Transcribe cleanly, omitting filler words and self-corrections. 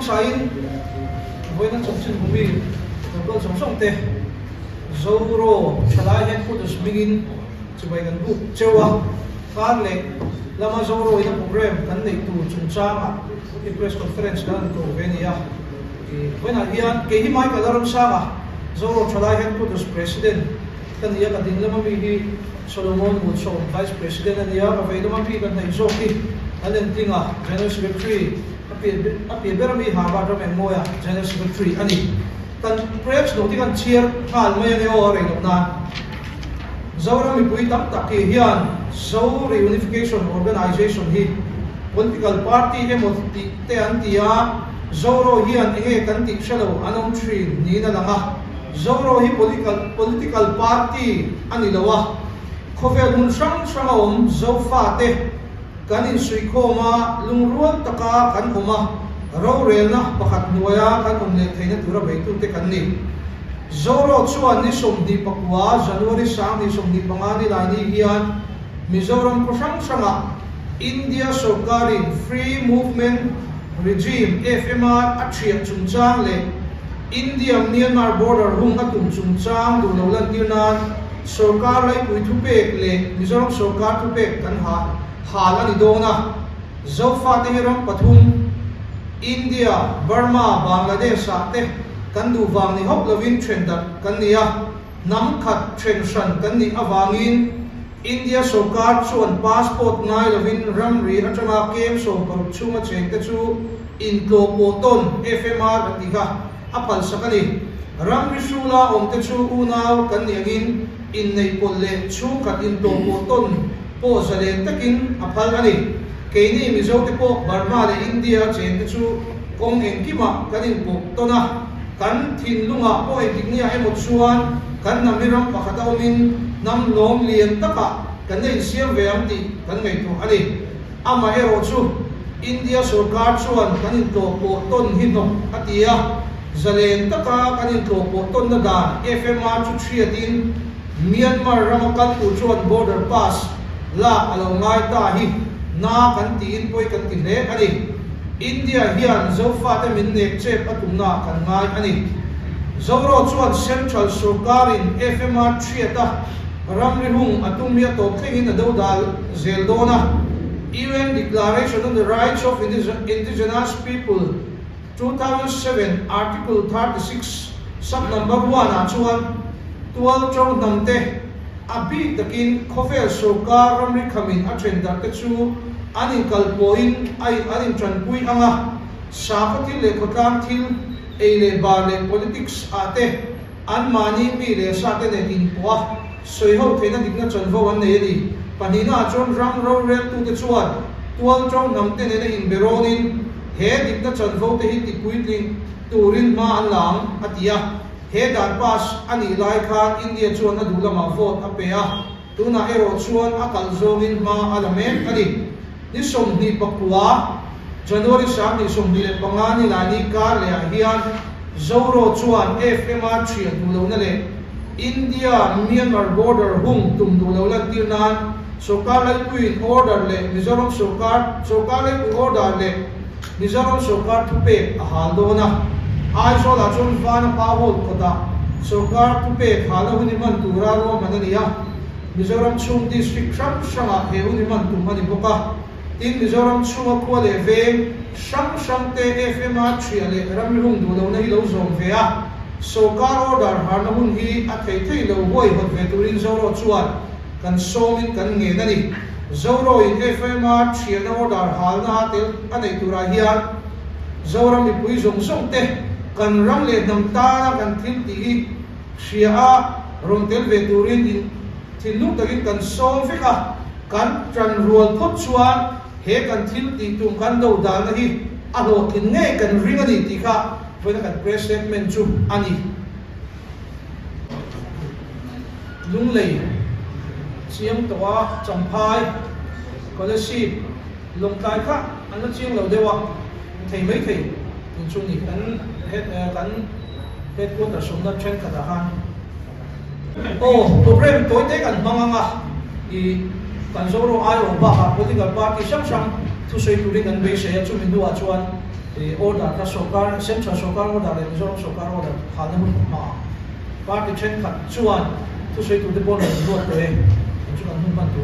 Hmasain vawiina chanchin bumi local zawng zawng te Zoro thalai headquarters hmingin chibai kan buk cheu a, kar leh lama Zoro ina program kan neih tur chungchangah i press conference kan han ko ve a ni a. Vawiinah hian kei hi Michael Aramsanga Zoro thalai headquarters president ka ni a, ka ding lama mi hi Solomon Muchhawm Vice President a ni a, ka vei lama mi ka hnaih zawk hi an entling a, General Secretary a piah ber ami Harvard ram engmawia General Secretary a ni. Kan press note hi kan chhiar nghal mai a nia aw a rei loh nan. Zoram mipui tam tak hi hian Zo Reunification Organisation hi political party emaw tih te an ti a, Zoro hian enge kan tih hre lo an awm thin niin a lang a. Zoro hi political party a ni lo a, khawvel hmun hrang hrang a awm Zofate kan insuihkhawm a, lungrual taka kan awm a, rorelna pakhat hnuaia kan awm leh theihna tura beitute kan ni. Zoro chuan ni 29, January 2025 ni lai ni hian Mizoram khaw hrang hrangah India sorkarin Free Movement Regime, FMR, a thiah chungchang leh India-Myanmar border hung a tum chungchang duh lo lantir nan sorkar laipui thupek leh Mizoram sorkar thupek kan hal a ni dawn a. Zofate hi ram pathum, India, Burma, Bangladesh-ah te kan duh vang ni hauh lovin then darh kan ni a, hnam khat then hran kan nih avangin India sorkar chuan passport ngai lovin ramri atanga kem 16 chhunga chengte chu intlawh pawh tawn, FMR, an tih kha a phalsak a ni. Ramri hrula awmte chu unau kan nih angin inneih pawlh leh chhungkhat intlawh pawh tawn pawh zalen takin a phal a ni. Keini Mizote pawh Burma leh India a chengte chu kawng engkimah kan inpawh tawn a, Kan thinlungah pawh engtikniah emaw chuan kan hnam hi ram pakhat a awmin hnam lawm lian takah kan la insiam ve ang tih kan ngaihtuah a ni. Amaherawh chu India sorkar chuan kan intlawhpawh tawn hi hnawk a ti a, zalen taka kan intlawhpawh tawnna dan FMR chu chhiatin Myanmar rama kal tur chuan border pass lak a lo ngai ta hi na kan tiin pawi kan ti hle a ni. India hian Zofate min nek chep a tumna kan ngai a ni. Zoro chuan Central sorkarin FMR thiat a ramri hung a tum hi a tawp thlengin a dodal zel dawn a, UN Declaration on the Rights of Indigenous People 2007 Article 36 sub number one ah chuan tual to hnamte a bik takin khawvel sorkar ramri khamin a then darh te chu an inkalpawhin a an intanpui ang a, sakhaw thil leh khawtlang thil, ei leh bar leh politics ah te anmahni mi leh sa te nen inpawh a, sawiho theihna dikna chanvo an nei a ni. Pahnihna ah chuan ram roreltute chuan tual to hnam te nena inberawnin he dikna chanvo te hi tipuitling turin hma an la ang, a ti a. He dan pass a nih lai khan India chuan a duh lamah vote a pe a, tunah erawh chuan a kalh zawngin hma a la mek a ni. Ni 29, January 2025 ni lai ni kar lehah hian Zoro chuan FMR thiah duh lohna leh India-Myanmar border hung tum duh lo lantir nan sorkar laipuiin order leh Mizoram sorkar sorkar laipui order leh Mizoram sorkar thupek a hal dawn a, Aizawlah chuan Vana Pa Hall kawtah sorkar thupek halna hun i hman tura ruahman a ni a, Mizoram chhung district hrang hrangah he hun i hman tum a ni bawk a. Tin, Mizoram chhunga khua leh veng hrang hrangte FMR thiah leh ramri hung duh lohna hi lo zawm ve a, sorkar order harna hun hi a thei thei lo huaihawt ve turin Zoro chuan kan sawmin kan ngen a ni. Zoro-in FMR thiahna order halna tel a neih turah hian Zoram mipui zawng zawng te kan ram leh hnam tana kan thil tih hi hria a rawn tel ve turin in thinlung takin kan sawm vek a, kan tan rual phawt chuan he kan thil tih tum kan do dalna hi a hlawhtlin ngei kan ring a ni tih kha vawiina kan press statement chu a ni. Lunglei, Chiang tawh a, Champhai, Kolasib, Lawngtlai kha an la chiang lo deuh a, thei mai thei tun chu ni kan head kan headquarter sawmna thenkhatah khan aw program tawi te kan hmang ang a, ih kan Zoro aiawh bakah political party hrang hrang thusawi turin kan beisei a, chumi hnuah chuan. Order kha sawrkar, Central sawrkar order leh Mizoram sawrkar order halna hun a hma. Party thenkhat chuan thusawi turte pawh rawn ruat tawh e, eng chu kan hun hman tur.